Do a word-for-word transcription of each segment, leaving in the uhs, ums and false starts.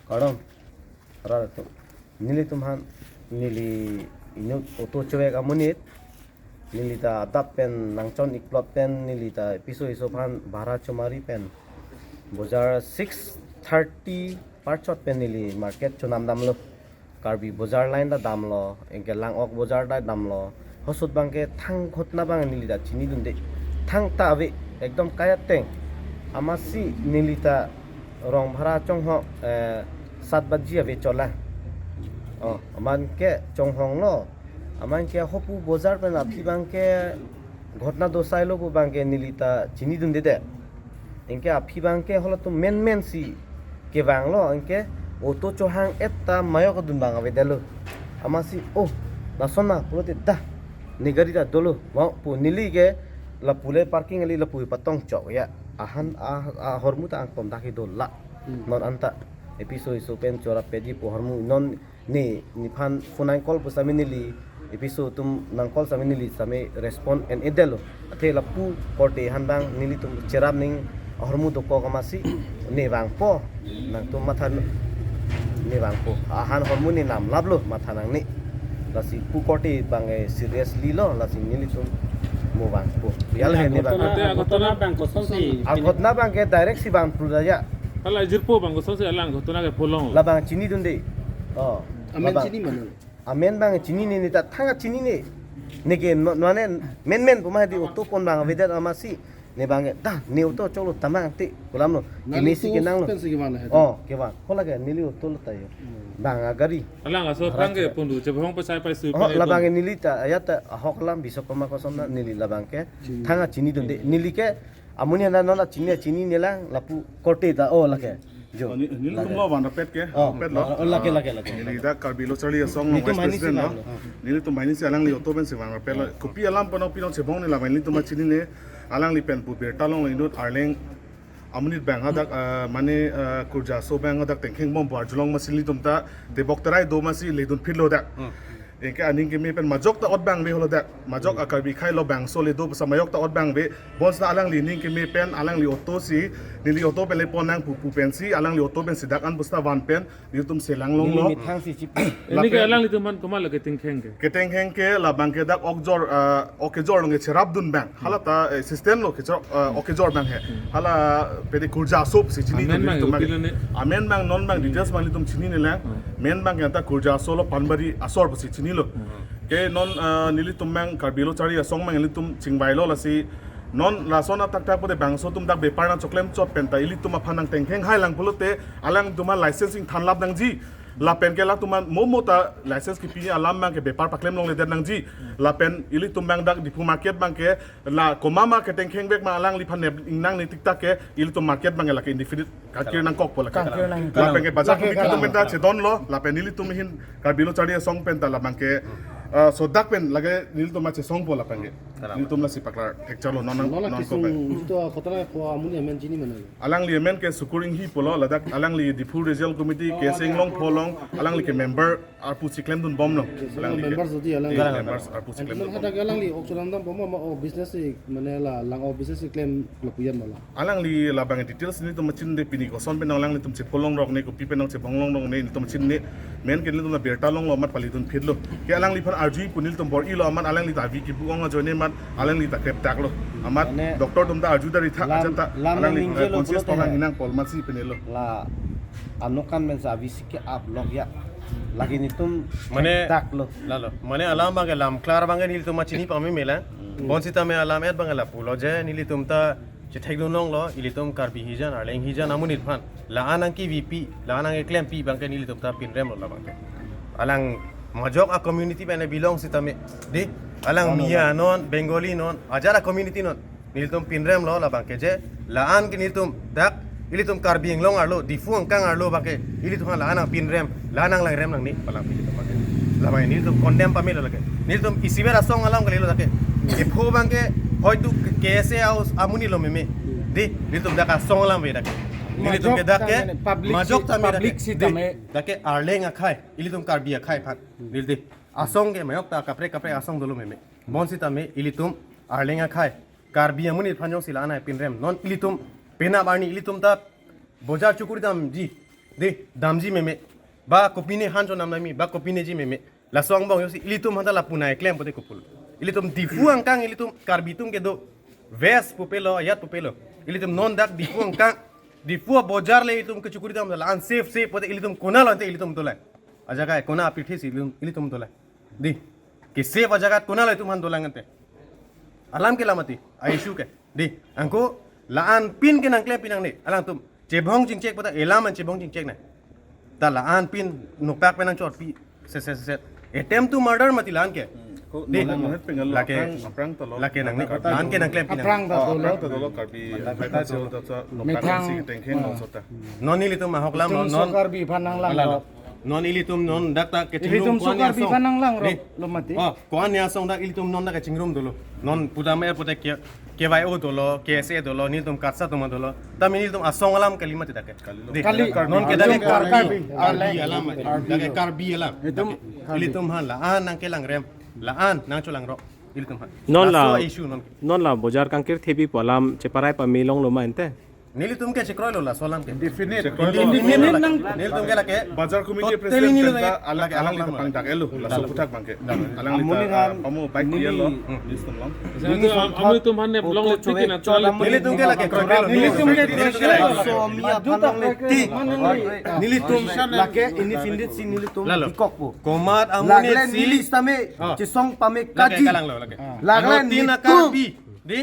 Kardom. Rat atum. Nelitum aphan, neli inut auto chovek amonit, neli ta adap pen nangchon iklot pen neli ta piso iso aphan bhara chomari pen bojar six thirty parchot pen neli market chonam damlo. Karbi bojar line ta damlo, anke Langok bojar ta damlo. Hosot abangke thang ghotona abang neli ta chinidunde. Thangta ave, ekdom kaya teng. Amatsi neli ta rong bhara chonghong, eh, sat baji ave chola. Oh, aman ke chonghonglo. Aman ke hopu bojar pen aphi abangke ghotona do sailo pu abangke neli ta chinidunde de. Anke aphi abangke halatum menmen si kevanglo, anke auto chohang-et ta mayok adun abang avedetlo. Amatsi, oh, lason ma pulote dah, ne gari ta dolo, mau pu neli ke lapu le parking kali, lapu patong chok ya. Ahan a, ahormu ta angton dak kedo la. Hmm. Non anta episo iso pen chorap pedi pu ahormu non ne, nephan phone nang call pu sami neli, episo atum nang call sami neli sami respond en-edetlo. Athe lapu korte aphan abang nelitum cherap ning ahormu dokok amatsi ne vangpo, nangtum matha ne vangpo. Ahan ahormu ne namlaplo matha nangne. Lasi pu korte abang, eh, seriously lo, lasi nelitum mo vangpo. Bial he ne vang. Ghotona, ghotona abang kosonsi? A ghotona abangke direct si vang pru ya. Hala jirpo abang kosonsi alang ghotona ke pholong? Labang chinidunde. Oh. Amen labang chini mana? Amen abang chinine, ne ta thang chinine. Neke no, no ne menmen pu ma di auto pon abang avedet amatsi. Ne abangke, dah, ne auto choklo tamang te, kulam lo. Nang kemesi auto kenanglo. Pensi kevan hai. Oh, kevan. Hola ke, neli auto lo tayo. Hmm. Abang agari. Alang aso bhara abangke chok. Pundu, chebhong pasai pai su. Oh, pai labangke pun. Neli ta, ayat ta, ahok alam, bisok koma kosonma, neli labangke. Hmm. Thang chinidunde. Neli ke, amonit na non chinine, chinine lang, lapu korte ta, oh, lake. Jo. Oh, ne, nelitum lo vanrapet ke, oh, rapet lo. Oh, lake, lake, lake. Neli dak Karbi Lo Charli Asong nelitum vice president lo. Nelitum banghini si alangli auto pensi vanrapet lo. Oh. Kopi alam pano pinong chebhong ne labang nelitum chinine, alangli pen pu birta longlo inut Arleng amonit abang hadak, ah, mane, ah, Kurja aso abang hadak tengkheng bom pu arjulong amatsi nelitum ta debok terai do amatsi ledun phitlo dak. Hmm. Anke aning keme pen majok ta ot abang ave holo dak. Majok a Karbi akhai lo bangso le do pusi majok ta ot abang ave. Bonsita alangli aning keme pen alangli auto si, neli auto pen le pon nang pu pu pensi, alangli auto pensi dak an pusita van pen, nelitum selang longlo. Neli methang si chip. Ini ke lapen alanglitum aphan komat lo ketengkheng ke? Ketengkheng ke labangke dak ok jor, ah, ok kejor along ke cherapdun abang. Hala ta, eh, system lo kejor, ah, ok kejor abang he. Hmm. Hala pede Kurja aso pusi chini amen abang nelitum abang. Upilo ne? Amen abang non abang details abang nelitum chinine lang. Hmm. Amen abangke anta Kurja aso lo Panbari asor pusi chinilo. Hmm. Ke non, ah, nelitum abang Karbi Lo Charli Asong abang nelitum chingvailo lasi non lason athak thak pute bangso atum dak bepar nangchoklem chot penta ilitum aphan nangtengkheng hai lang pulote alangtum a license ingthanlap nangji. Lapen ke latum an mo mo ta license kipi alam abangke bepar paklem longledet nangji. Lapen ilitum abang dak Diphu market abangke la komat ma ketengkheng vek ma alangliphan nep ingnang ne tik tak ke ilitum market abangke lake indefinite kangkir nangkokpo lake. Kangkir nang. Lapen ke bajar lake committee atum penta chedonlo, lapen nelitum ahin Karbi Lo Charli Asong penta labangke, ah, sodak pen lake nelitum ma chesongpo lapen ke. Karam. Nelitum lasi paklar thekchalo non nang, lo la non kesung kopeng. Ito kotara ko amonit amen chini mana? Alangli amen ke Sukur Inghi pulo, ladak alangli Diphu Regional Committee, K S A Inglongpho along, alangli ke member arpu si klemdun bomlo. Alangli ke. Members jodi alang. Iya, members arpu si klemdun bom. Hadak alangli ok chonam dambom ma, oh, business si, mane la lang, oh, business si klem lapu-an ma la? Alangli labang details nelitum machinine, pini koson pen alanglitum chepholong rok ne, kopi pen nang chepholong rok ne, nelitum machinine. Amen ke nelitum la birta longlo amat paledun phitlo. Ke alangliphan arju pu nelitum bor-ilo amat alangli ta avi kibu ong ajoine amat alangli ta krepdaklo. Amat mane doctor atum ta arju dari tha lam, ajat ta lam alangli ningje lo conscious pulo pamang te hinang pol amatsi penelo. La anokan pen sa avi si ke-ap lok ya. Lake nelitum mane krepdaklo. Lalo. Mane alam abangke lam klar abangke nelitum ma chini pame mela. Hmm. Bonsita me alam et abangke lapulo je nelitum ta chethekdun longlo, ilitum Karbi hijan, Arleng hijan amonit aphan la-an nangkevipi, la-an nangkeklempi abangke nelitum ta pinremlo labangke. Alang majok a community pen belong sitame, di, alang Miya non, Bengali non, ajat a community non, nelitum pinremlo labangke je, la-an ke nelitum dak, ilitum Karbi Anglong arlo, Diphu angkang arlo abangke, ilitum la-an nangpinrem, la-an nanglangrem nangne, palang ilitum abangke. Labang nelitum condemn pamelo lake. Nelitum isiber asong alam kalilo lake. Epho abangke, hoitu K S A House amonit lo meme. Di, nelitum dak asong alam ve dak. Nelitum ke dak ke, majok tame, public majok si-, tame dak ke. Public si di, tame. Dak ke Arleng akhai, ilitum Karbi akhai aphan. Neli di, asong ke majok ta kaprek kaprek asong dolo meme. Bonsitame, ilitum Arleng akhai, Karbi amonit aphan jongsi la-an nangpinrem. Non ilitum penap arni ilitum ta bojar chokri damji. Dei, damji meme. Ba kopine han chonam nami, ba kopineji meme. Laso angbong joksi ilitum aphanta lapu nangklem pote kopilo. Ilitum Diphu angkang ilitum Karbi atum kedo. West pupelo, ajat pupelo. Ilitum non dak Diphu angkang, Diphu abojar le ilitum kechokori dam la-an safe safe pote ilitum konat lo ante ilitum dolang. Ajaga konat apirthe si ilitum, ilitum dolang. Dei. Ke safe ajaga konat lo itum aphan dolang ante. Alam ke la mati, a-issue ke. Dei, anke la-an pin ke nangklem pin nangne, alangtum. Chebong chingchek pote, elam an chebong chingchek na. Ta la-an pin, nokpak pen nangchorpi, set, set, set. Attempt to murder mati la-an ke. Ko Dei, nonang nonang pingal lo, lake, aphrang, aphrang ta lo. Lake nangne, Aphrang ta la-an ke lo. Nangklem pin Aphrang nangne. ta Oh, dolo. aphrang ta dolo, Karbi, Mata Karbi ta ta dolo. dolo, ta, ta, Methang. noklang si tengkheng lo sota. Non ilitum ahok lam, Ilitum non. so Karbi aphan nanglang Ala, lo. non ilitum non dak ta kechingrum Ilitum so koan Karbi asong. aphan nanglang ro, Dei. lo mati. Oh, koan asong dak ilitum non dak kechingrum dolo. Non pudam er pote ke, K Y O dolo, K S A dolo, nelitum KATSA atum dolo. Tame nelitum asong alam kali mati dak ke. Kali lo. Dei, Kali. non ke dak ke Karbi. Karbi. Karbi alam mati. Dak ke Karbi alam. Itum Dak ke Karbi. Ilitum aphan la-an nangkelang rem. La-an nangcholang ro. Ilitum aphan. Non Laso la, issue non. non la bojar kangkirthepi pu alam cheparai pame longlo ma ante. Nelitum ke chekroilo laso alam ke. Indefinite. Indefinite. Indefinite nang. Nelitum ke lake. Bajar committee Totally president nelitum penta ke alak lake alak alam lake lam. pangdak elo. Laso Lalo. puthak abang ke. Lalo. Alangli ta, Amoni ah, han pamu bike neli. yelo. Hmm. Nelitum long. Neli Amu, amu itum aphan ne Auto long le choek tiki na chol tol amu Nelitum ke lake kroikre lo. Nelitum ke Nelitum ke kroikre lo. Somi aphan nang le tik. Nelitum lake indefinite si nelitum Lalo. pikok po. Komat amonit Lagle si. neli sitame Ah. chesong pame Lake kaji. kalang lo lake. Lagle Ano tin nelitum. akar bi. Dei.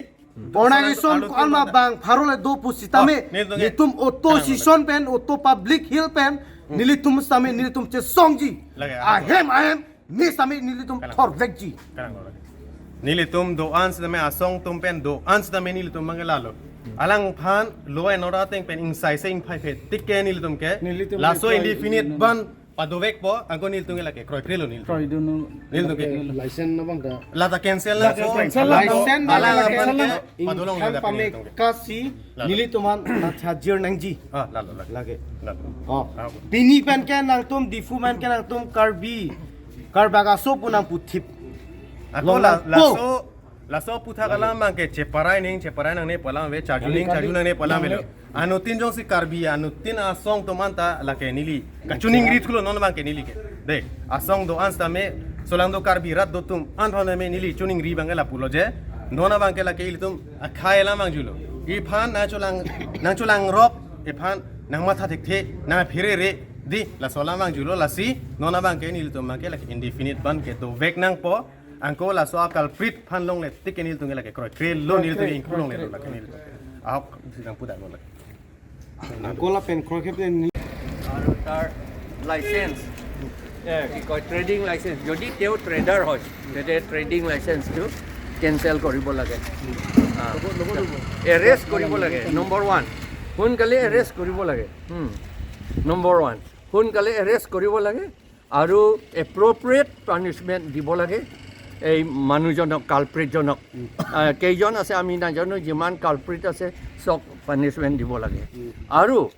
Organization Alo ko-an ma tum bang pharo le do pusitame. Oh, nelitum ke. nelitum auto Kalang lo. session pen, auto public hill pen, Hmm. nelitum sitame, nelitum chesongji. Lake, ah. Ahem, ahem, ni sitame nelitum Kalang. thorvekji. Kalang lo lake. Nelitum do-an sitame asong atum pen do-an sitame nelitum mangke lalo. Alangphan law and order ateng pen ingsaise ingphaiphe tik ke nelitum ke. Nelitum Laso ke indefinite nelitum ban padovekpo, anke nelitum ke lake kroikre lo nelitum. Kroidunlo. Nelitum ke. License na bang ta. Lata cancel na Lata ko. cancel na. License na Ala lata alam cancel ke na. padolong Ingkhan lake pame nelitum ke. kasi Lalo. nelitum aphan na chajir nangji. Ah, lalo, lalo. Lake. Lalo. Oh. Ah. Pini pen ke nangtum Diphu pen ke nangtum Karbi. Karbak aso pu nangputhip. Ako Long la, nangpo. laso, laso puthak alam abang ke cheparai ning, cheparai nangne pu alam ave, charju Kali, ning, kali. charju nangne pu alam avelo. Nangne. Anuttin jongsi Karbi, anuttin asong atum anta lake neli. Kachiningri thulo non abang ke neli ke. Dei, asong do-an sitame, solangdo Karbi rat do atum, an thon me neli chiningri abang ke lapulo je. Non abang ke lake ilitum akhai alam abang julo. Iphan nangcholang, nangcholang rok, iphan nangmatha thekthe, nangpherere, dei, laso alam abang julo, lasi, non abang ke nelitum abang ke lake indefinite ban ke dovek nangpo, anke laso a-culprit aphan longle tik ke nelitum ke lake kroikre lo nelitum Kroikre, ingkhu longle lo kroikre. lake nelitum. Ahok, sidang pudak lo lake. Anke lapen kroikre pen আৰু তাৰ লাইচেন্স, এ, কি কয়, trading licence, যদি তেওঁ ট্ৰেডাৰ হয়, তেতিয়া ট্ৰেডিং লাইচেন্সটো কেঞ্চেল কৰিব লাগে। আ, এৰেষ্ট কৰিব লাগে, নম্বৰ ওৱান। সোনকালে এৰেষ্ট কৰিব লাগে। হুম। নম্বৰ ওৱান, সোনকালে এৰেষ্ট কৰিব লাগে। আৰু এপ্ৰপ্ৰিয়েট পানিচমেণ্ট দিব লাগে এই মানুহজনক, কালপ্ৰিটজনক। উম। আহ, কেইজন আছে আমি নাজানো, যিমান কালপ্ৰিট আছে চব পানিচমেণ্ট দিব লাগে। উম। আৰু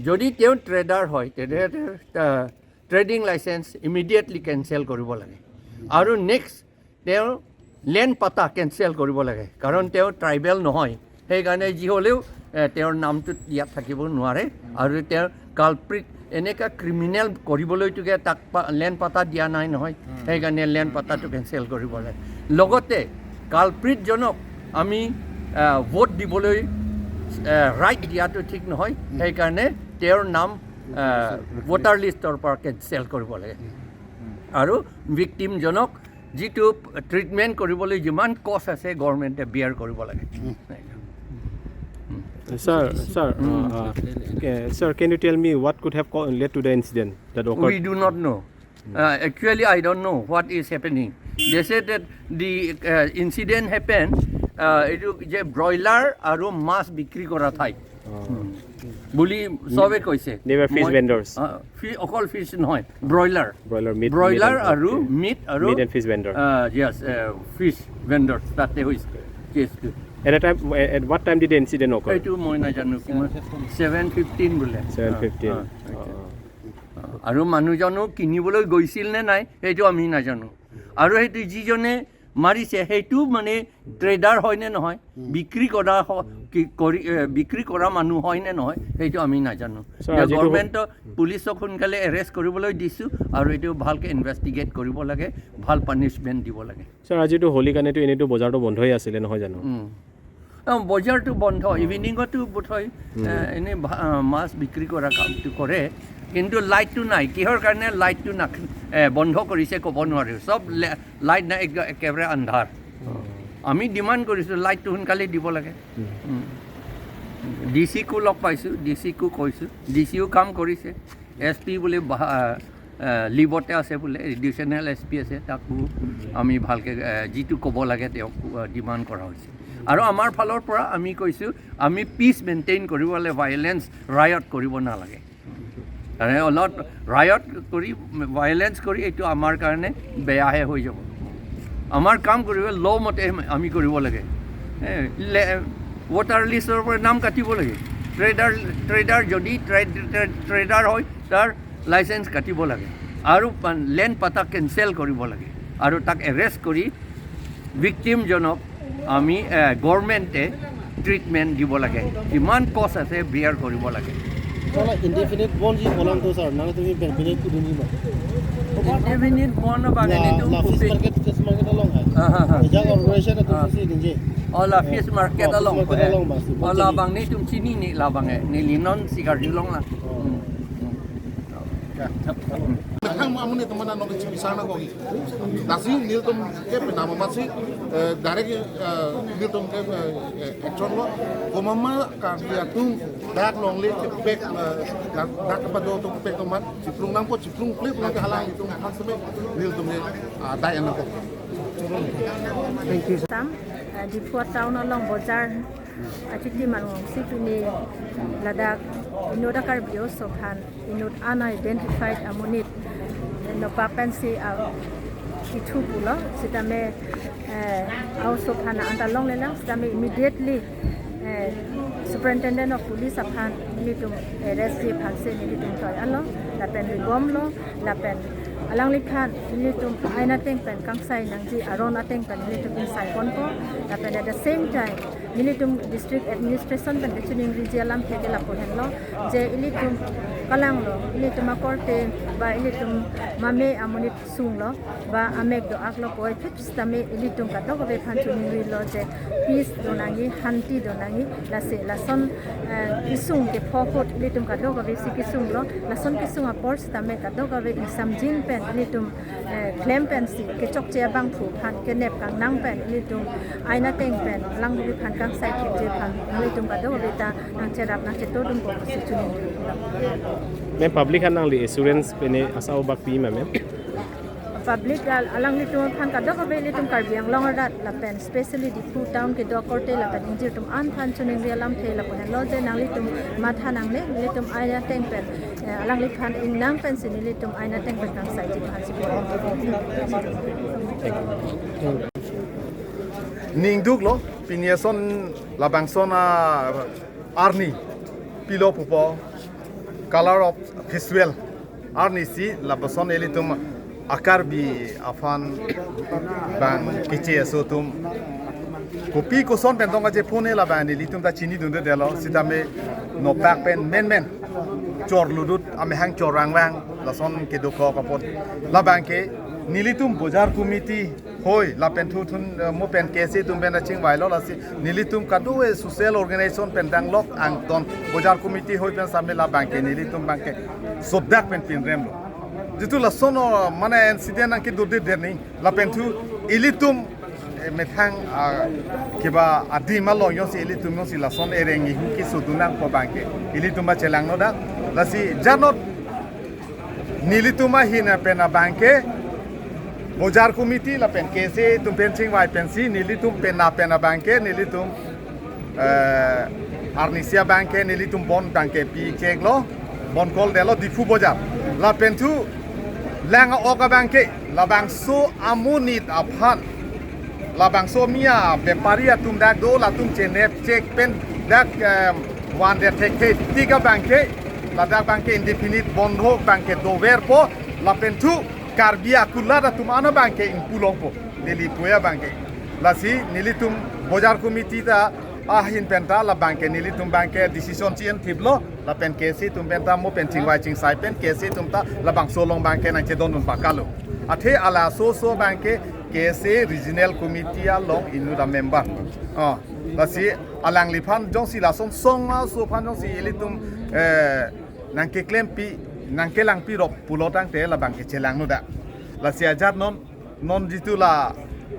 যদি তেওঁ ট্ৰেডাৰ হয়, তেতিয়াহ'লে, আহ, ট্ৰেডিং লাইচেন্স ইমিডিয়েটলি কেঞ্চেল কৰিব লাগে। আৰু নেক্সট, তেওঁৰ লেণ্ড পাটা কেঞ্চেল কৰিব লাগে, কাৰণ তেওঁ ট্ৰাইবেল নহয়। সেইকাৰণে যি হ'লেও, এ, তেওঁৰ নামটো ইয়াত থাকিব নোৱাৰে। আৰু তেওঁৰ কালপ্ৰিট এনেকা ক্ৰিমিনেল কৰিবলৈতো তাক পা-, লেণ্ড পাটা দিয়া নাই নহয়। উম। সেইকাৰণে লেণ্ড পাটাটো কেঞ্চেল কৰিব লাগে। লগতে কালপ্ৰিটজনক আমি, আ, ভোট দিবলৈ, আ, ৰাইট দিয়াটো ঠিক নহয়। উম। সেইকাৰণে তেওঁৰ নাম, আ, ভোটাৰ লিষ্টৰ পৰা কেঞ্চেল কৰিব লাগে। উম। আৰু ভিক্টিমজনক যিটো ট্ৰিটমেণ্ট কৰিবলৈ যিমান কষ্ট আছে, গভৰ্ণমেণ্টে বিয়াৰ কৰিব লাগে। উম। Sir, sir, uh, uh, okay, sir, can you tell me what could have co-, led to the incident that occurred? We do not know. Uh, actually, I don't know what is happening. They said that the, uh, incident happened, uh, এইটো যে ব্ৰইলাৰ আৰু মাছ বিক্ৰী কৰা ঠাইত। অ। বুলি চবে কৈছে। They were fish মই, vendors। আ, ফি-, অকল ফিছ নহয়, broiler. Broiler meat, broiler meat and, আৰু okay। মিট আৰু, Meat and fish vendor। A, yes, আ, ফিছ ভেণ্ডৰ তাতে হৈছে কেছটো। At a time, at what time did the incident occur? এইটো মই নাজানো, কিমান? ছেভেন ফিফটিন বোলে। Seven fifteen. অ, অ, অ, আচ্ছা। অ। অ, আৰু মানুহজনো কিনিবলৈ গৈছিল নে নাই, সেইটো আমি নাজানো। আৰু সেইটো যিজনে মাৰিছে, সেইটো মানে ট্ৰেডাৰ হয় নে নহয়, বিক্ৰী কৰা হ-, কি কৰি, এ, বিক্ৰী কৰা মানুহ হয় নে নহয়, সেইটো আমি নাজানো। ছাৰ, এতিয়া আজিতো গভৰ্ণমেণ্টৰ পুলিচক সোনকালে এৰেষ্ট কৰিবলৈ দিছোঁ আৰু এইটো ভালকৈ ইনভেষ্টিগেট কৰিব লাগে, ভাল পানিচমেণ্ট দিব লাগে। ছাৰ, আজিতো হোলী কাৰণেতো এনেইতো বজাৰটো বন্ধই আছিলে, নহয় জানো? উম। অ, বজাৰটো বন্ধ, ইভিনিঙতো বোধহয়, উম। এ, এনেই ভা-, আ, মাছ বিক্ৰী কৰা কামটো কৰে, কিন্তু লাইটটো নাই। কিহৰ কাৰণে লাইটটো না-, এ, বন্ধ কৰিছে ক'ব নোৱাৰোঁ। চব লে-, লাইট নাই, এক-, একেবাৰে আন্ধাৰ। অ। আমি ডিমাণ্ড কৰিছোঁ, লাইটটো সোনকালে দিব লাগে। উম। উম। ডি চিকো লগ পাইছোঁ, ডি চিকো কৈছোঁ, ডি চিও কাম কৰিছে। এছ পি বোলে বাহা-, এ, লিভতে আছে বোলে, এডিশ্যনেল এছ পি আছে, তাকো আমি ভালকৈ, এ, যিটো ক'ব লাগে তেওঁক, এ, ডিমাণ্ড কৰা হৈছে। আৰু আমাৰ ফালৰ পৰা আমি কৈছোঁ, আমি পিচ মেইনটেইন কৰিব লাগে, ভায়লেঞ্চ, ৰায়ট কৰিব নালাগে। মানে অলপ ৰায়ট কৰি, ভায়লেঞ্চ কৰি এইটো আমাৰ কাৰণে বেয়াহে হৈ যাব। আমাৰ কাম কৰিব, ল মতে আমি কৰিব লাগে। এ, লে-, ভোটাৰ লিষ্টৰ পৰা নাম কাটিব লাগে। ট্ৰেডাৰ, ট্ৰেডাৰ যদি ট্ৰেড-, ট্ৰেড-, ট্ৰেডাৰ হয়, তাৰ লাইচেন্স কাটিব লাগে আৰু পা-, লেণ্ড পাটা কেঞ্চেল কৰিব লাগে আৰু তাক এৰেষ্ট কৰি ভিক্টিমজনক আমি, এ, গভৰ্ণমেণ্টে ট্ৰিটমেণ্ট দিব লাগে, যিমান কষ্ট আছে বিয়াৰ কৰিব লাগে। Sir, la indefinite bond ji kolang to sir, nangtum indefinite kudun ji ma. Indefinite bond abang la, ini tu la fish kupit. Market, fish market along hai. Ah, ha, ha. Ejang organization itu Ah. Sisi din ji. Oh, la fish market Oh, along fish market ko hai. Along bang si. Oh, la bang ni tum chini ni la bang eh. Neli non sikar di long la. Oh. Hmm. Hang amonit atum anan nong chipisang nangkok. Lasi nelitum ke penama masi, eh, direct, eh, nelitum ke, eh, eh, action lo. Komat-mat Karbi atum dak longle kepek, eh, dak, dak kepado atum kepek atum amat chiplung nangpo, chiplung plip nang ke halang itum hang seme nelitum ke, ah, dai nangkok. Thank you. Sam, eh, Diphu town along bojar, achuti manung si pini ladak inut a Karbi Oso aphan inut unidentified amonit nokpak pensi, ah, ithu pulo, sitame, eh, a-oso aphan anta longlelang, sitame immediately, eh, Superintendent of Police aphan nelitum arrest ji aphan si nelitum toi-an lo, lapen rigom lo, lapen alangliphan nelitum ain ateng pen kangsai nangji, aron ateng pen nelitum ingsai ponpo, lapen at the same time, nelitum district administration pen kachiningriji alamthe ke lapu henlo, je ilitum kalang lo, ilitum akorte ba ilitum mame amonit sung lo, ba amek do-ak lo puvoiphit sitame ilitum kadokave aphan chiningrilo je peace do nangji, shanti do nangji, lasi lason, eh, kesung kepho ahut ilitum kadokave si kesung lo, lason kesung apor sitame kadokave ingsamjin pen ilitum eh, klem pensi kechokche abangphu aphan kenep kangnang pen ilitum ain ateng pen alangliphan kangsai thekji aphan ilitum kadokave ta nangcherap nangchetodunpo pusi chuningri. Ma'am, public aphan nangli assurance pine asai bak pi ma, ma'am? Public al-, alanglitum aphan kadokave ilitum Karbi Anglong arat lapen specially Diphu town kedo akorte lapen ingjir atum an aphan chiningriji alamthe lapu henlo je nanglitum matha nangne, nelitum ain ateng pen, eh, alangliphan ingnang pensi nelitum ain ateng pen kangsaiji aphan si. Ning duklo, pini ason labangson a-arni pilo pupo, color of festival. Arnisi lapuson ilitum a-Karbi aphan bang keche aso atum kopi koson pen tong kachephone labang nelitum ta chinidundedetlo, sitame nokpak pen menmen chor ludut amehang chor rangvang lason kedokok apot labang ke nelitum bojar committee hoi lapen thuthun, eh, mo pen K S A atum pen chingvailo, lasi nelitum kadokave social organization pen danglok angton bojar committee hoi pen same labang ke nelitum bang ke sobdak pen pinremlo. Jitu lason, oh, mane incident nangkedodedetji lapen thu ilitum, eh, methang, ah, keba adim along jongsi ilitum jongsi lason ereng ihu kesodun nangpo bang ke ilitum ba chelangno dak, lasi janot nelitum ahin pen abang ke bojar committee lapen K S A atum pen chingvai pensi nelitum pen na pen abang ke nelitum, eh, arnisi abang ke nelitum bon abang ke picheklo, bon koldetlo Diphu bojar. Lapen thu lang ok abang ke labangso amonit aphan labangso mia bepari atum dak do, latum chenep chek pen dak, em, vandet thekthe tik abang ke, ladak abang ke indefinite bondho abang ke doverpo, lapen thu Karbi akulat atum an abang ke ingpu longpo. Neli puya abangke. Lasi nelitum bojar committee ta ahin penta labangke nelitum abangke decision chi-en thiplo, lapen K S A atum penta mo pen chingvai chingsai pen K S A atum ta labangso along abangke nangchedondun pakalo. Athe halaso aso abangke K S A regional committee along inut amember. Oh, lasi alangliphan jongsi lason song aso aphan jongsi ilitum, eh, nangkeklempi, nangkelangpi rok pulo tangte labangke chelangnodak. Lasi ajat non, non jitu la,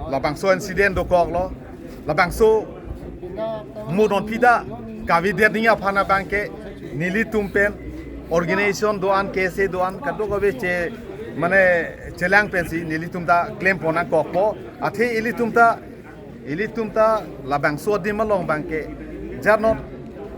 labangso incident dokoklo, labangso mo non pida kavedet nangji aphan abangke nelitum pen organization do-an, K S A do-an, kadokave che, mane chelang pensi nelitum ta klempon nangkokpo. Athe ilitum ta, ilitum ta labangso adim along abangke jarnot,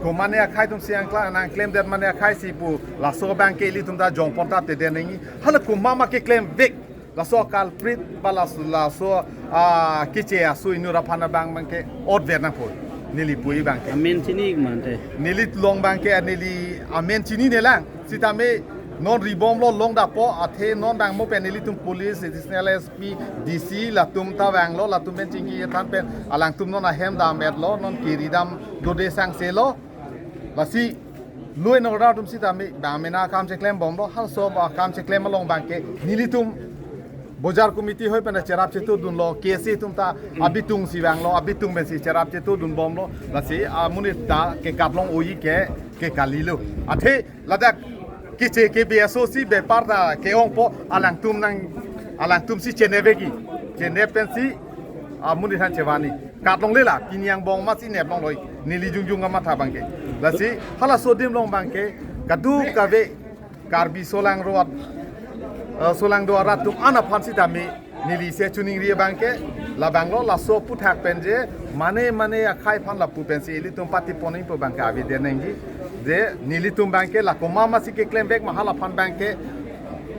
komatne akhei atumsi angkla nangklemdet mane akhei si pu laso abangke ilitum ta jongpon ta tede nangji. Hala komat ma keklemvek, laso culprit ba laso, laso, ah, keche aso inut aphan abang abangke otvet nangpo. Neli puji abangke. Amen chini ik mante. Neli along abangke neli amen chininelang. Sitame non ribomlo, longdappo, athe non abang mo pen nelitum police, additional S P, D C, latum ta vanglo, latum pen chingki ethan pen alangtum non ahem dam-etlo, non kiri dam dode sangselo. Lasi law and order atum sitame bang mena akam cheklembomlo, halaso akam cheklem along abangke nelitum bojar committee hoi pen cherap chetudunlo, K S A atum ta abitung si vanglo, abitung pensi cherap chetudunbomlo. Lasi amonit ta kekat long-oji ke, ke kalilo. Athe ladak keche kebe aso si bepar ta ke-ongpo, alangtum nang, alangtum si chenep-ikji. Chenep pensi amonit aphan chevanji. Kat longlelang, pini angbong masi nep longloi. Neli jongjong kamatha abangke. Lasi halaso adim along abangke kadokave Karbi solangdo, eh, solangdo arat atum an aphan sitame neli isi choningri abangke, labanglo laso aphuthak pen je mane mane akhei aphan lapu pensi ilitum patipon nangpo abangke avedet nangji. Je nelitum abangke la komat masi keklemvek ma hala aphan abangke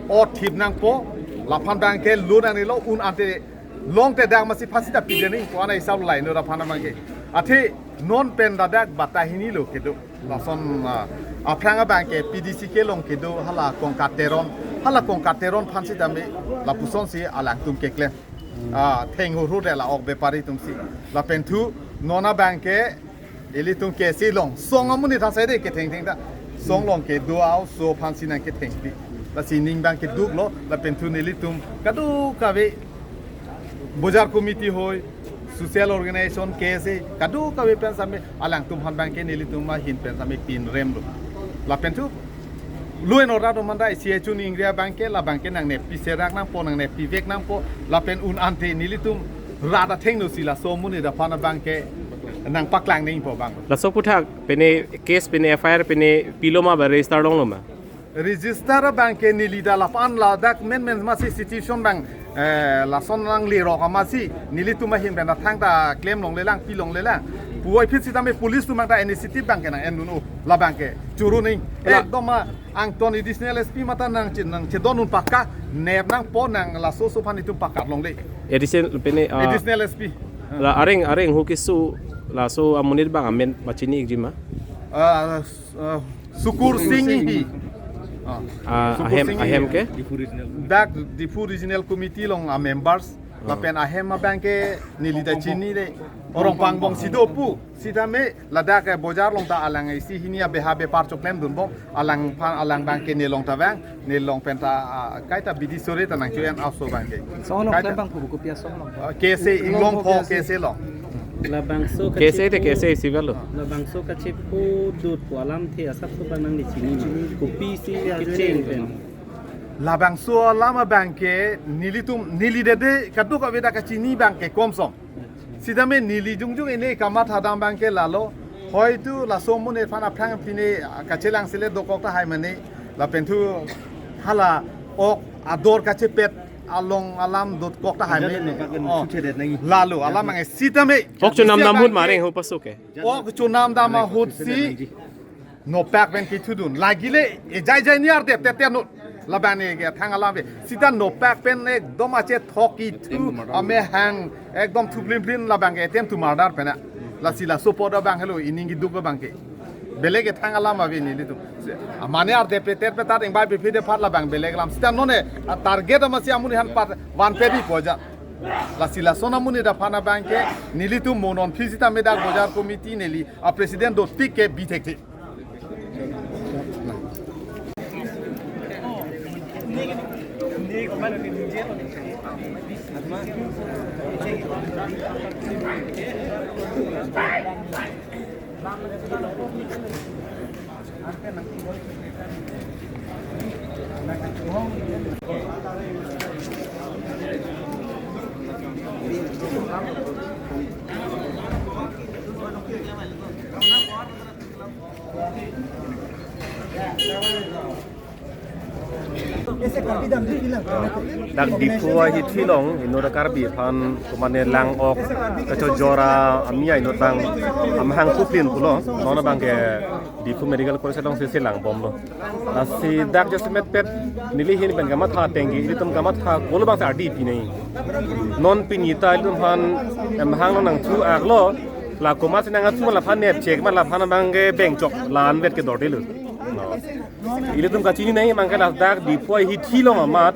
othip nangpo, laphan abangke lo nangnelo, un ante longte dak masi phasi ta pidet nangpo, ana isap laino laphan abangke. Athe non pen ladak bata hinilo kedo. Lason, ah, aphrang abangke P D C kelong kedo hala Kongkat Teron. Hala Kongkat Teron aphan sitame lapusonsi alangtum keklem. Ah, theng hurhur de la ok bepari atumsi. Lapen thu non abangke ilitum K S A along song amonit asai de kethengtheng ta. Song along kedo a-oso aphansi nangkethengpi. Lasi ning abangke duklo, lapen thu nelitum kadokave bojar committee hoi, social organization, K S A, kadokave pen sitame alangtum aphan abangke nelitum ahin pen sitame pinremlo. Lapen thu law and order atum aphan ta isi choningri abangke, labangke nangneppi serak nangpo, nangneppi vek nangpo, lapen un ante nelitum rat athengno si laso amonit aphan abangke nangpaklang nangpo abang. Laso aphuthak pine case, pine F I R, pine pilo ma ba register longlo ma? Register abangke neli ta lapu-an ladak menmen masi situation abang, eh, lason nanglerok amatsi nelitum ahin pen ta thangta klem longlelang, pi longlelang. Puvoiphit sitame police atum abangta initiative abangke nang-endun-o, labangke choro nangji. La- Ekdom ma angton additional S P mate nangche-, nangchedondun pakka, nep nangpo, nang laso aso aphan itum pakat longle. Additional pine, ah, additional S P. La areng, areng hu keso laso amonit abang amen pachini-ikji ma? Ah, s-, ah, Sukur Singh Enghi. Ah. Ah, Sukur ahem, Singh ahem Enghi ke? Dak Diphu Regional Committee along amembers. Ah. Lapen ahem abangke neli ta chinine. Rongpangbong si do pu. Sitame ladak, eh, bojar along ta alang isi hini abeha bepar choklemdunbom. Alangphan, alang abangke nelong ta vang. Nelong pen ta, ah, kaita bidi sore ta nangcho-en a-oso abangke. Song along kaita klem abang pu kopi asong along? Ah, K S A inglong pho, K S A along. Labangso K S A te kachepho, K S A isi velo. Labangso kachepho dut pu alamthe asapso abang nangli chini ma? Kopisi kecheng pen? Labangso alam abangke nelitum, neli dede kadokave ta kachini abangke komsom. Sitame neli jongjong ene kamatha dam abangke lalo. Hoitu laso amonit aphan aphrang pine kachelang sele dokok tahai mane. Lapen thu hala ok ador kachepet along alam dotkok tahai mane. Ajat no pakan, oh, chuche det nangji. Lalo alam abangke sitame. Ok chonam dam ahut ma areng hu paso ke? Ok chonam dam ahutsi nopak pen kethudun. Lagile ejai jai niar det teter not. Labang ne ke thang alam ave. Sita nopak pen ekdom achethok ithu amehang ekdom thuplim plim labangke attempt to murder pen a. Lasi laso apot abang helo ining keduk abangke. Belek ke thang alam ave nelitum. Amane ar det peter petat ingbai bephi de phat labang belek alam. Sita none a target amatsi amonit aphan pat vanpe di poja. Lasi lason amonit aphan abangke nelitum mo non aphi sitame dak bojar committee neli a president dotik ke bi thekthe. Dak Diphu ahithi along inut Karbi aphan komatne lang-ok kachojor amia inut abang amahang kuplin pulo, non abangke Diphu Medical College alongsi chelang bomlo. Lasi dak jasemet pet neli ahin pen kamatha ateng ke ilitum kamatha kolo abangsi ardi pi nai. Non pini ta ilitum aphan amahang nangthu-aklo, la komatsi nangthu ma laphan nepchek ma laphan abangke bengchok la-an vet ke dordelo. No. Ilitum kachini nai abangke ladak Diphu ahithi along amat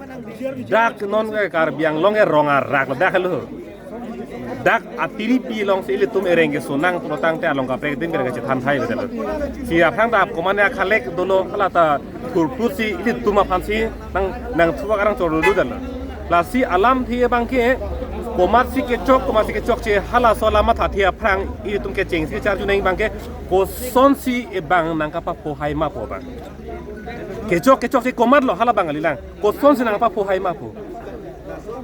dak non ke Karbi Anglong ke rong arak ladak helo. Dak atiripi alongsi ilitum ereng keso nang pulo tangte along kaprek adim kereng kachethan thai betul. Si aphrang ta komatne akhalek dolo hala ta thurphu si ilitum aphansi nang nangthu-ak arang chorlu dalo. Lasi alamthe abangke komatsi kechok komatsi kechokche halaso alam mathathe aphrang ilitum kechengsi charju nai abangke kosonsi ebang nangkapapho hai ma pu abang. Kechok kechokche komatlo hala abang kalilang. Kosonsi nangpapho hai ma pu.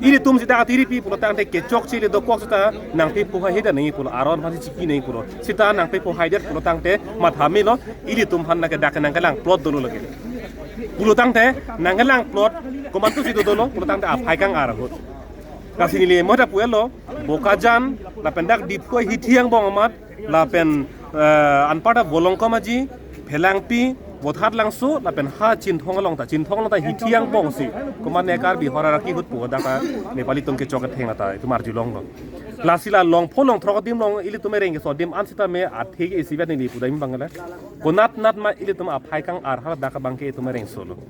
Ilitum sita atiripi pulo tangte kechokche le dokok sita nangpepho hai heda nai pulo, aron aphansi chiki nai pulo. Sita nangpepho haidet pulo tangte matha melo, ilitum aphan lake dak nangkelang plot dolo lake. Pulo tangte nangkelang plot komantusi dodolo pulo tangte aphai kang-ar ahut. Lasi neli mo ta pu-etlo, Bokajan lapen dak Diphu ahithi angbong amat lapen, eh, anparta Volongkom Aji, Phelangpi, Vothatlangso lapen ha Chinthong along ta, Chinthong along ta hithi angbongsi komatne Karbi hor araki ahut pu dak Nepali atum kechok ketheng ta itum arjulonglo. Lasi la longpho longthrok adim along ilitum ereng keso adim an sitame athe ke isivet neli pudam abang le. Konat nat ma ilitum aphai kang-ar haladak abangke itum ereng solo.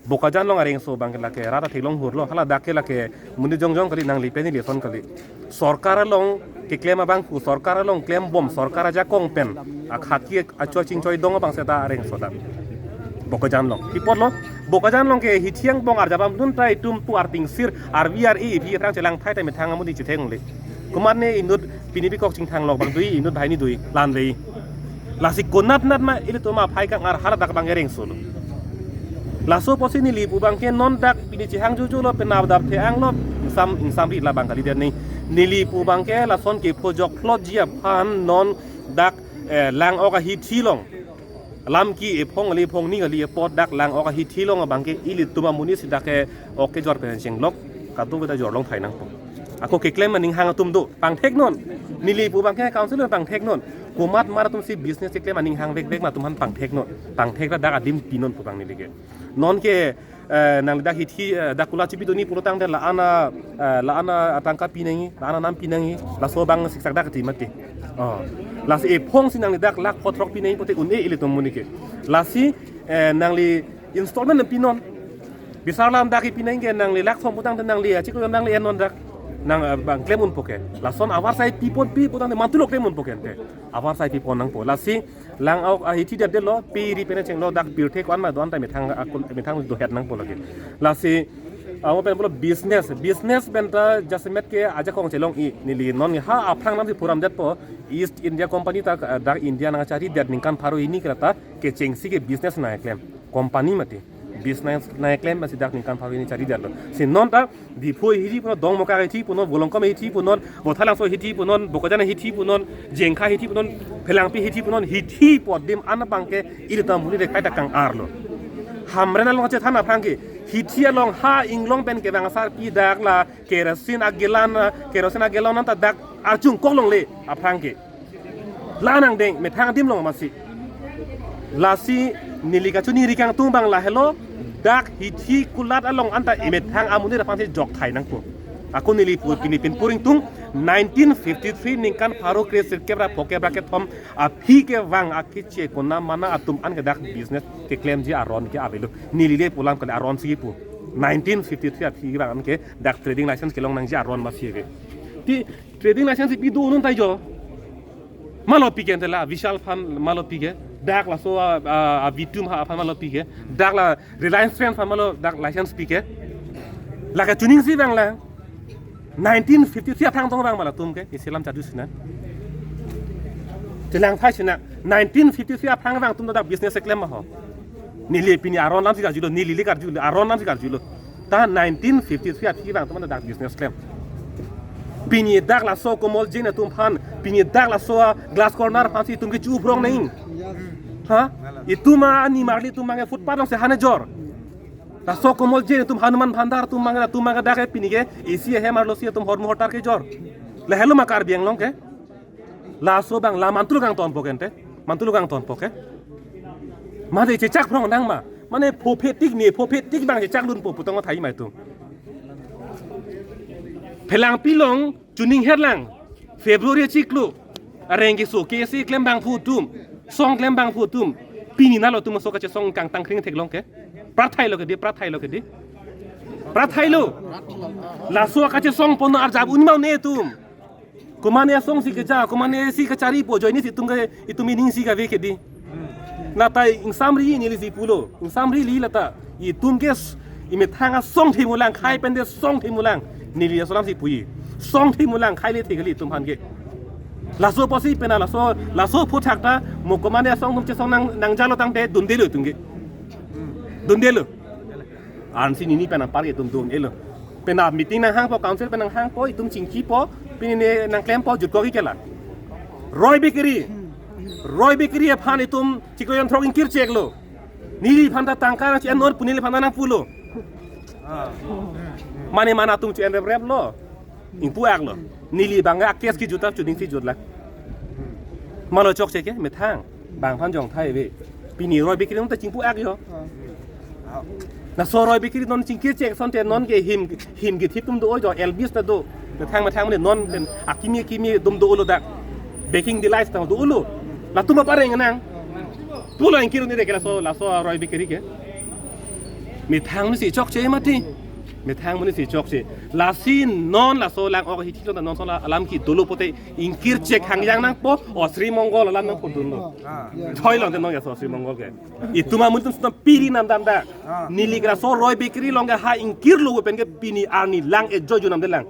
Bokajan along areng so abangke lake rat atheklong hurlo, haladak ke lake monit jongjong kali, nangli pen ili ason kali. Sorkar along keklem abang pu, sorkar along klem bom, sorkar ajakong pen akhaki acho chingchoi dong abang seta areng so dak. Bokajan along. Pi apotlo, Bokajan along ke hithi angbong arjap damdun ta itum pu artingsir, arvi ar-e, iphi aphrang chelang thai ta methang amonit chetheng le. Komatne inut pini pi kok chingthang lok abang dui, inut banghini dui, lanve. Lasi konat nat ma ilitum aphai kang-ar haladak abang ereng solo. Laso apotsi neli pu abangke non dak pini chehang juju lo, penap dap the-ang lo, ingsam ingsam ri labang kalidet nai. Neli pu abangke lason kepho jokphlotji aphan non dak, eh, lang-ok ahithi along. Lam ke ephong kali ephong ni kali apot dak lang-ok ahithi along abangke ilitum amonit si dak ke ok kejor pen chenglok, kadokave ta jorlong thai nangpo. Ako keklem aning hang atum do, pangthek non. Neli pu abangke council pangthek non. Komat mar atumsi business keklem aning hang vekvek ma atum aphan pangthek non. Pangthek ra dak adim pi non pu abang neli ke. Non ke, eh, nangli dak hithi, eh, dak kulat chipi duni pulo tangte la-an a, eh, la-an atangka pi nangji, la-an anam pi nangji, laso abang siksak dak ti mati. Oh. Lasi ephongsi nangli dak lakh phothrok pi nangji pote un-e ilitum amonit ke. Lasi, eh, nangli installment pi non. Bisar alam dak pi nangji ke nangli lakh thom pu tangte nangli achiklo nangli en non dak. Nang, eh, abang klem unpo ke. Lason avarsai pipon pi pu tangte mantulo klem unpo ke ante. Avarsai pipon nangpo. Lasi lang-ok ahithi det detlo, pe ri pen chenglo dak pirthe ko-an ma do-an ta methang akun methang dohet nangpo lake. Lasi amo pen pulo business, business pen ta jasemet ke ajakong chelong-i, neli non ha aphrang namsi phuram detpo, East India Company ta, eh, dak India nangchari det ningkan pharo hini ke ra ta kechengsi ke business nangklem. Company mati. Business nangklem masi dak ningkan pharo hini chari detlo. Si non ta Diphu ahithi punon, Dongmukak ahithi punon, Volongkom ahithi punon, Vothatlangso ahithi punon, Bokajan ahithi punon, Jengkha ahithi punon, Phelangpi ahithi punon, hithi pu adim an abangke ilitum amonit ke kaita kang-arlo. Hamren along chethan aphrang ke, hithi along ha inglong pen kevang asarpi dak la kerosene agelan, kerosene agelan anta dak arjung koklongle aphrang ke. La nangdeng, methang adim long masi. Lasi neli kachini ri kangtung abang lahelo, dak hithi kulat along anta emethang amonit aphansi jok thai nangpo. Ako neli pu pini pinpur ingtung, nineteen fifty-three ningkan pharo kre sirkep ra phokep ra kethom aphi kevang akeche konat mana atum an ke dak business keklemji aron ke avelo. Neli le pu alam kali, aron si pu. Nineteen fifty-three aphi abang ke dak trading license kelong nangji aron masi ke. Ti trading license pi do non tai jo. Malo pi ke ante la Vishal aphan malo pi ke. Dak laso a, a, a Vitum ha aphan malo pi ke. Dak la Reliance Trend aphan malo dak license pi ke. Lake chuning si abang la. Nineteen fifty-three aphrang tong abang ma latum ke isi alam chadu sina. Chelang thai sina. Nineteen fifty-three aphrang abang atum dak business keklem ma ho. Neli pini aron alam si karjulo, neli le karjulo, aron alam si karjulo. Ta nineteen fifty-three aphi abang atum dak business klem. Pini dak laso Komol Jain atum aphan, pini dak laso Glass Corner aphan si itum ke chu-uprong nang. Ha? Itum a nimarli atum abang ke footpath along si han kejor. Laso Komol Jain atum, Hanuman Bhandar atum abang, atum abang dak ke pini ke isi ahem arlo si atum hormu hortar kejor. Lahelo ma Karbi Anglong ke. Laso abang la mantul kangtonpo ke ante. Mantul kangtonpo ke. Mate chechak phrong nang ma. Mane phophe tik ne, phophe tik abang chechak lunpo pu tong thai ma itum. Phelang pilong chuning herlang. February chiklo. Areng keso ke si klem abangphu atum. Song klem abangphu atum. Pini nalo atum so kachesong kangtang kring theklong ke. Prat thailo ke di, prat thailo ke di. Prat thailo. Laso kachesong pon arjap un ma un-e atum. Komane asong si keja, komane si kacharipo, ajoine si itum ke, itum ining si kave ke di. Lata ingsamri neli si pulo, ingsamri li lata. Itum ke s-, imethang asong themulang, khai pende song themulang. Neli aso alam si puji. Song themulang, khai le the kali itum aphan ke. Laso apotsi pena laso, laso aphuthak ta, mo komane asong atum chesong nang, nangjalo tangte dundelo itum ke. Dundelo. Ansi nini pen apar ke itum dundelo. Pena meeting nanghangpo, council pen nanghangpo, itum chingkipo, pini ne nangklempo, jutkok ke la. Roy Bakery. Roy Bakery aphan itum chiklo jon throk ingkir cheklo. Neliphan ta tangka nang chi-en non pu neliphan ta nangpulo. Mane mana atum chi-en rep rep lo. Ingpu-aklo. Neli abang a case kejut ta chuning si jutlang. Malo chokche ke, methang. Bang aphan jong thai ave. Pini Roy Bakery non ta chingpu-ak jo. Laso Roy Bakery non chingkir chek asonte non ke him, him kethip atum do jo, Elvis ta do. Methang methang mane non pen akimi akimi atum dolo dak. Baking Delights ta dolo. Latum apa reng nang. Pulo ingkir un-e ke laso, laso Roy Bakery ke. Methang si chokche mati. Methang si chokche. Lasi non laso lang-ok hithi lo non so la alam ke dolo pote ingkir chek hangjang nangpo, o Sri Mongol alam nangpudunlo. Thoi lo ante non ya so Sri Mongol ke. Itum amonit atum sita piri namdam da. Neli ke laso Roy Bakery along ke ha ingkirlo pen ke pini arni lang ejo junamdelang.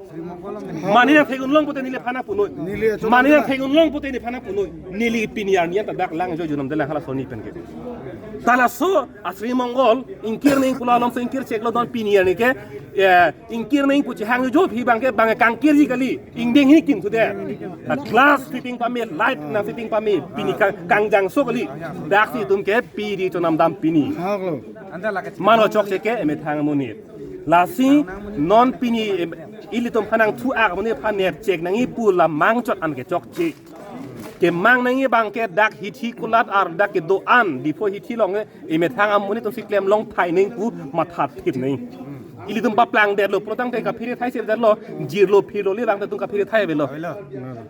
Mane nangthek-un long pote neliphan nangpunoi. Mane nangthek-un long pote neliphan nangpunoi. Neli pini arni anta dak lang ejo junamdelang hala soni pen ke. Ta laso a Sri Mongol ingkir nang pulo along so ingkir cheklo non pini arni ke, eh, ingkir nang pu chehang jo phi abang ke abang kangkirji kali. Ingdeng hi kim sude. A glass fitting pame, light nang fitting pame, pini kang, kangjangso kali. Dak si itum ke piri chonamdam pini. Malo chokche ke emethang amonit. Lasi non pini em, ilitum aphan nangthu-ak amonit aphan nep chek nangji pu la mangchot an ke chokche. Kemang nangji abang ke dak hithi kulat ar dak kedo-an Diphu hithi along ke emethang amonit atum si klem long thai nang pu matha thip nang. Ilitum paplangdetlo, pulo tangte kaphere thai sep detlo, jirlo, phirlo le abang ta itum kaphere thai avelo.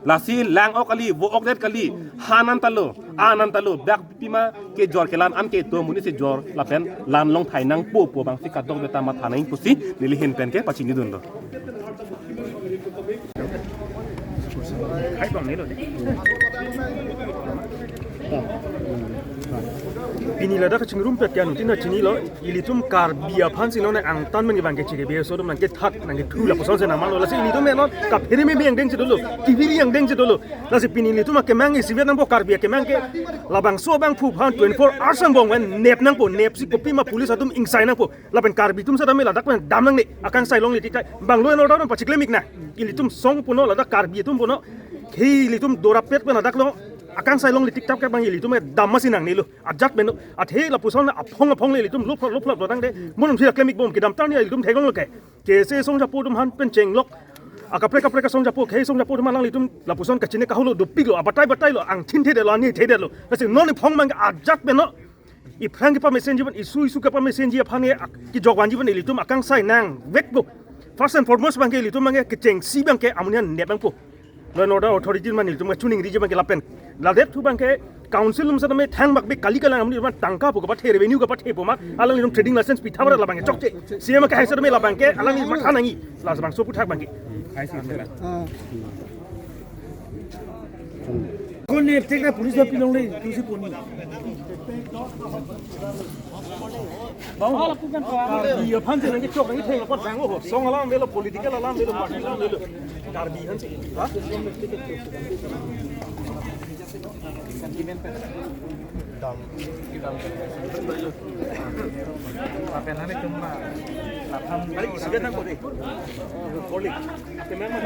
Lasi lang-ok kali, vo-ok det kali, han anta lo, an anta lo, dak pima kejor kelan an ke itum amonit si jor, lapen lan long thai nangpo pu abang si kadokave ta matha nang pusi, neli ahin pen ke pachinidunlo. Pini ladak kachingrumpet ke anuttin ta chinilo, ilitum Karbi aphan si non angtan men abang ke chiri be so nang kethak nang kethu lapuson si nangmanlo, lasi ilitum non kaphere me angdeng si dolo, kiviri angdeng si dolo, lasi pini ilitum akemang isivet nangpo Karbi akemang ke, labangso abangphu aphan twenty-four hours angbong pen nep nangpo, nep si kopima police atum ingsai nangpo. Lapen Karbi atum setame ladak pen dam nangne, akangsai longle tik tai. Bang law and order pachiklemik nang. Ilitum song puno ladak Karbi atum puno. Khei ilitum dorapet pen ladak lo. Akangsai longle tik tak abang ilitum dam masi nangnelo. Ajat pen lo. Athe lapuson aphong aphong le ilitum luphlop luphlop lo tangte. Bonum si klemik bom kedam tarni ilitum theklonglo ke. Kese songjapo atum aphan pen chenglok. Akaprek kaprek asongjapo, khei songjapo atum alanglitum lapuson kachine kaholo dopiklo, abatai batailo, angthin thedetlo, ani thedetlo. Lasi non iphong abang ajat pen lo. Iphrang kepamesenji pen, isu isu kepamesenji aphan ke ak-, kejok vanji pen ilitum akangsai nangvekpo. First and foremost abang ke ilitum abang ke kechengsi abang ke amonit nep nangpo. Law and order authority atum ilitum chuningriji abang ke lapen. Ladet thu abang ke Council along setame thangbak be kali kalang amni man tangka pu kapathe, revenue kapathe pu ma, alangli along trading license pitha ba labang ke chokche. C M kahai setame labang ke alangli matha nangji. Labangso aphuthak abang ke. Kone aptek ra police api longle, tusi poni. Bang, iya aphan si lagi chok lagi theng apot bang ho. Song alam avelo, political alam avelo, party alam avelo. Karbi aphan si. Ha? Sentiment pen. Dam, dam. Apa yang aneh cuma lapang. Balik, sudah nang kode. Balik. Kemana?